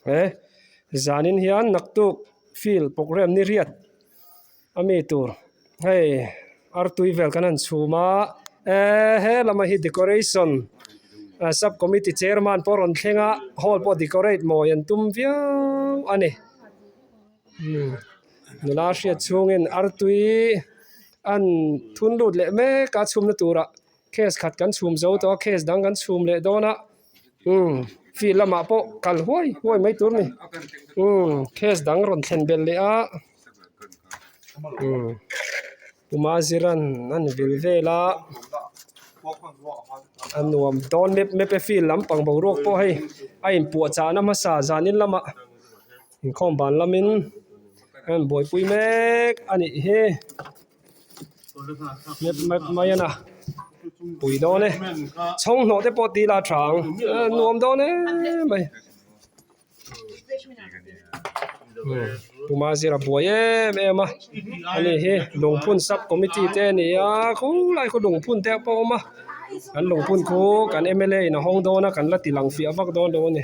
He zanin hian naktuk field programme ni riat a mi tur hei artui vel kan han chhum a eee he lama hi decoration sub committee chairman pawh a rawn thleng a hall pawh decorate mawi an tum viau a ni nula hriat chhungin artui an thun lut leh mek a chhumna turah case khat kan chhum zo tawh a case dang kan chhum leh dawn a umm field lamah pawh kal huai huai mai tur a ni umm case dang rawn thlen belh leh a umm puma ziran an vil vel a a nuam dawn mep mep e field lampang boruak pawh hei a inpuahchahna hmasa zanin lamah inkhawm ban lamin a rawn buaipui mek a nih hi. Mep mep mai a na pui dawn e chhawng hnawh te pawh tih la tha ang nuam dawn em mai puma zira buai em em a ani hi lungphun sub committee te a ni a khulai khu lungphun te pawh a awm a kan lungphun khu kan m l a in a hawng dawn a kan la ti lang fiah vak dawn lo a ni.